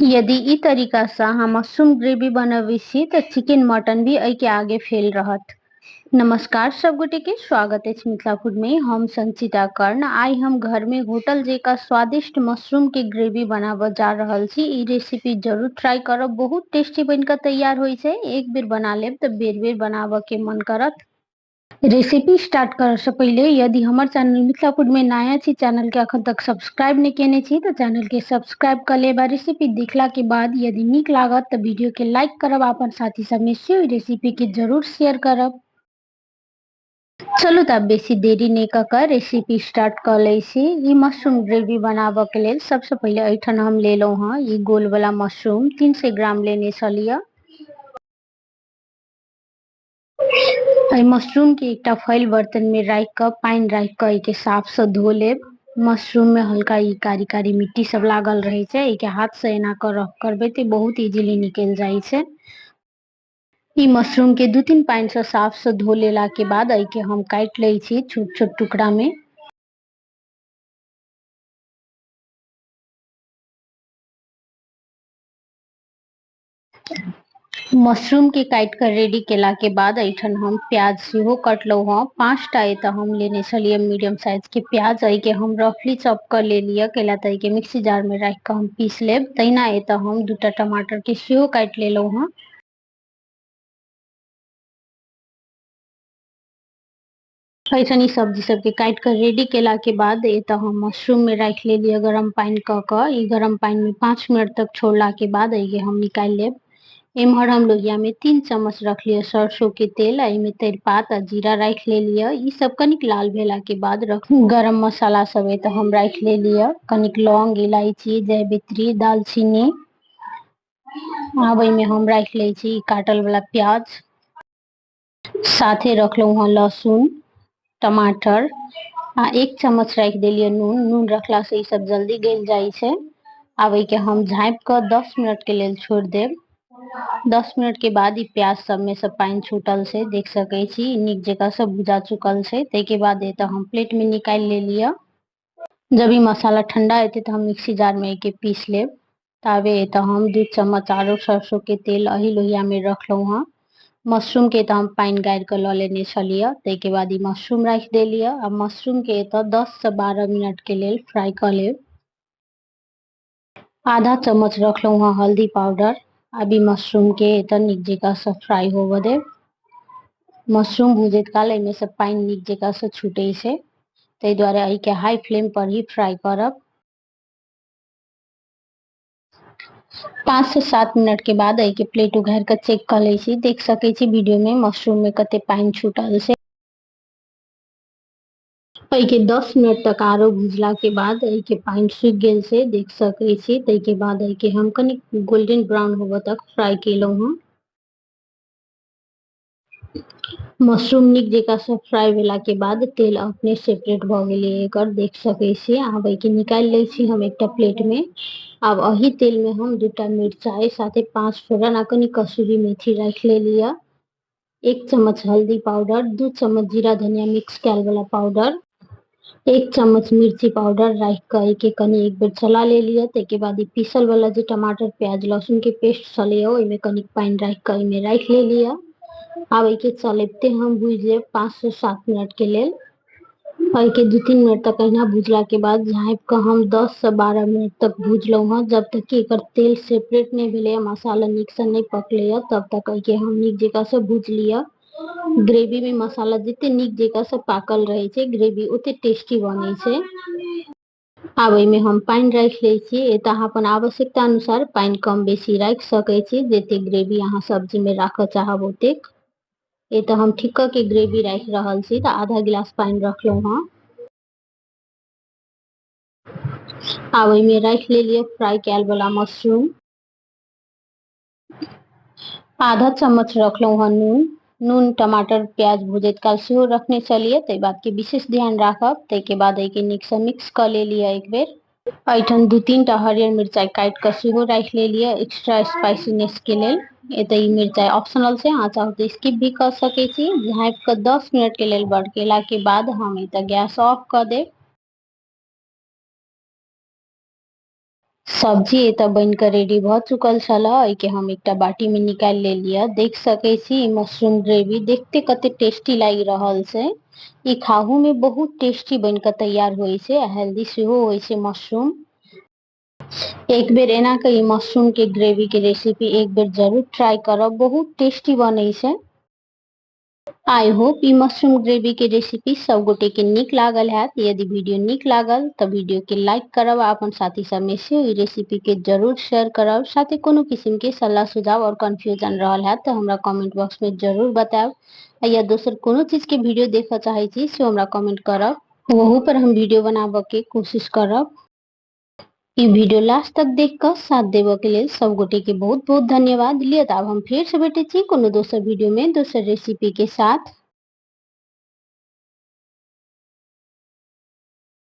यदि ई तरीका से अहाँ मशरूम ग्रेवी बनबै छी तऽ चिकन मटन भी एहिके आगे फेल रहत। नमस्कार सब गोटे के स्वागत अछि मिथिला फूड में। हम संचिता कर्ण। आइ हम घर में होटल जेका स्वादिष्ट मशरूम के ग्रेवी बनाबऽ जा रहल छी। ई रेसिपी जरूर ट्राई करब, बहुत टेस्टी बन के तैयार होइ छै। एक बेर बना लेब तऽ बेर बेर बनाबऽ के मन करत। रेसिपी स्टार्ट करऽ से पहिले यदि हमर चैनल मिथिला फूड में नया छी, चैनल के अखन तक सब्सक्राइब नहीं केने छी तऽ चैनल के सब्सक्राइब कर लेब। रेसिपी देखला के बाद यदि नीक लागत तऽ वीडियो के लाइक करब, अपन साथी सब में सेहो रेसिपी के जरूर शेयर करब। चलू तऽ आब बेसी देरी नहीं कऽ कऽ रेसिपी स्टार्ट कऽ लै छी। ई मशरूम ग्रेवी बनाबऽ के लेल सबसे पहिले एहिठाम हम लेलहुँ हँ ई गोल वाला मशरूम, 300 ग्राम लेने छलियै। एहि मशरूम के एकटा फैल बर्तन में राखि कऽ पानि राखि कऽ एहिके साफ से धो लेब। मशरूम में हल्का ई कारी कारी मिट्टी सब लागल रहे छै, एहिके हाथ से एना कऽ रफ करबै तऽ बहुत इजीली निकलि जाइ छै। ई मशरूम के 2-3 पानि से साफ से धो लेला के बाद एहिके हम काटि लै छी छोट छोट टुकड़ा में। मशरूम के काटि कऽ रेडी केला के बाद एहिठाम हम प्याज सेहो कटलहुँ हँ। 5टा एतऽ हम लेने छलियै मीडियम साइज के प्याज। एहिके हम रफली चॉप कऽ लेलियै, कैला तऽ एहिके मिक्सी जार में राखि कऽ हम पीस लेब। तहिना एतऽ हम 2टा टमाटर के सेहो काटि लेलहुँ हँ। एहिठाम ई सब्जी सबके काटि कऽ रेडी केला के बाद एतऽ हम मशरूम में राखि लेलियै गरम पानि कऽ कऽ। ई गरम पानि में 5 मिनट तक छोड़ला के बाद एहिके हम निकालि लेब। एम्हर हम लोहिया में 3 चम्मच रखलियै सरसों के तेल, एहिमे तेजपात आ जीरा राखि लेलियै। ई सब कनिक लाल भेला के बाद गरम मसाला सब एतऽ हम राखि लेलियै, कनिक लौंग, इलायची, जावित्री, दालचीनी। आब एहिमे हम राखि लै छी काटल वाला प्याज, साथे रखलहुँ हँ लहसुन, टमाटर आ 1 चम्मच राखि देलियै नून। नून रखला से ई सब जल्दी गलि जाइ छै। आब एहिके हम झाँपि कऽ 10 मिनट के लेल छोड़ि देब। 10 मिनट के बाद ई प्याज सब में से पानि छूटल छै, देख सकै छी नीक जकाँ सब भुजा चुकल छै। ताहिके बाद एतऽ हम प्लेट में निकालि लेलियै। जब ई मसाला ठंडा हेतै तऽ हम मिक्सी जार में एहिके पीस लेब। ताबे एतऽ हम 2 चम्मच आरो सरसों के तेल एही लोहिया में रखलहुँ हँ। मशरूम के एतऽ हम पानि गारि कऽ लऽ लेने छलियै। ताहिके बाद ई मशरूम राखि देलियै। आ मशरूम के एतऽ 10 से 12 मिनट के लेल फ्राई कऽ लेब। आधा चम्मच रखलहुँ हँ हल्दी पाउडर। आब ई मशरूम के एतऽ नीक जकाँ से फ्राई होबऽ देब। मशरूम भुजैत काल एहिमे से पानि नीक जकाँ से छूटै छै, ताहि दुआरे एहिके हाई फ्लेम पर ही फ्राई करब। 5 से 7 मिनट के बाद एहिके प्लेट उघारि कऽ चेक कऽ लै छी। देख सकै छी वीडियो में मशरूम में कते पानि छूटल छै। एहिके 10 मिनट तक आरो भुजला के बाद एहिके पानि सूखि गेल छै, देख सकै छी। ताहिके बाद एहिके हम कनि गोल्डन ब्राउन होबऽ तक फ्राई केलहुँ हँ। मशरूम नीक जकाँ से फ्राई भेला के बाद तेल अपने सेपरेट भऽ गेलै एकर, देख सकै छी। आब एहिके निकालि लै छी हम एकटा प्लेट में। आब एहि तेल में हम 2टा मिरचाई साथे 5 फोरन आ कनि कसूरी मेथी राखि लेलियै। 1 चम्मच हल्दी पाउडर, 2 चम्मच जीरा धनिया मिक्स कयल वाला पाउडर, 1 चम्मच मिर्ची पाउडर राखि कऽ एहिके कनि एक बेर चला लेलियै। ताहिके बाद ई पीसल वाला जे टमाटर प्याज लहसुन के पेस्ट छलैया ओहिमे कनिक पानि राखि कऽ एहिमे राखि लेलियै। आब एहिके चलबिते हम भुजि लेब 5 से 7 मिनट के लेल। एहिके 2-3 मिनट तक अहिना भुजला के बाद झाँपि कऽ हम 10 से 12 मिनट तक भुजलहुँ हँ, जब तक कि एकर तेल सेपरेट नहि भेलैया, मसाला नीक से नहि पकलैया, तब तक एहिके हम नीक जकाँ से भुजि लिअ। ग्रेवी में मसाला जते नीक जकाँ से पाकल रहै छै, ग्रेवी ओते टेस्टी बनै छै। आब एहिमे हम पानि राखि लै छी। एतऽ अहाँ अपन आवश्यकता अनुसार पानि कम बेसी राखि सकै छी, जते ग्रेवी अहाँ सब्जी में राखऽ चाहब ओतेक। एतऽ हम ठिक्कऽ के ग्रेवी राखि रहल छी तऽ आधा गिलास पानि रखलहुँ हँ। आब एहिमे राखि लेलियै फ्राई कयल वाला मशरूम। आधा चम्मच रखलहुँ हँ नून। नून टमाटर प्याज भुजैत काल सेहो रखने छलियै, ताहि बात के विशेष ध्यान राखब। ताहिके बाद एहिके नीकसँ मिक्स कऽ लेलियै एक बेर। एहिठाम 2-3टा हरियर मिरचाई काटि कऽ सेहो राखि लेलियै एक्स्ट्रा स्पाइसीनेस के लेल। एतऽ ई मिरचाई ऑप्शनल छै, अहाँ चाहू तऽ स्किप भी कऽ सकै छी। झाँपि कऽ 10 मिनट के लेल बड़केला के बाद हम एतऽ गैस ऑफ कऽ देब। सब्जी एतऽ बनि कऽ रेडी भऽ चुकल छल। एहिके हम एकटा बाटी में निकालि लेलियै। देख सकै छी, ई मशरूम ग्रेवी देखते कते टेस्टी लागि रहल छै। ई खाहू में बहुत टेस्टी बनि कऽ तैयार होइ छै आ हेल्दी सेहो होइ छै मशरूम। एक बेर एना के ई मशरूम के ग्रेवी के रेसिपी एक बेर जरूर ट्राई करब, बहुत टेस्टी बनै छै। I hope E mushroom gravy के रेसिपी सब गोटे के नीक लागल हैत। यदि वीडियो नीक लागल तऽ वीडियो के लाइक करब आ अपन साथी सब में सेहो ई रेसिपी के जरूर शेयर करब। साथे कोनो किसिम के सलाह, सुझाव और कंफ्यूजन रहल हैत तऽ हमरा कमेंट बॉक्स में जरूर बतायब। या दोसर कोनो चीज के वीडियो देखऽ चाहै छी से हमरा कमेंट करब, ओहू पर हम वीडियो बनाबऽ के कोशिश करब। ई वीडियो लास्ट तक देख कऽ साथ देबऽ के लेल सब गोटे के बहुत बहुत धन्यवाद। लिअ तऽ आब हम फेर से भेटै छी कोनो दोसर वीडियो में दोसर रेसिपी के साथ।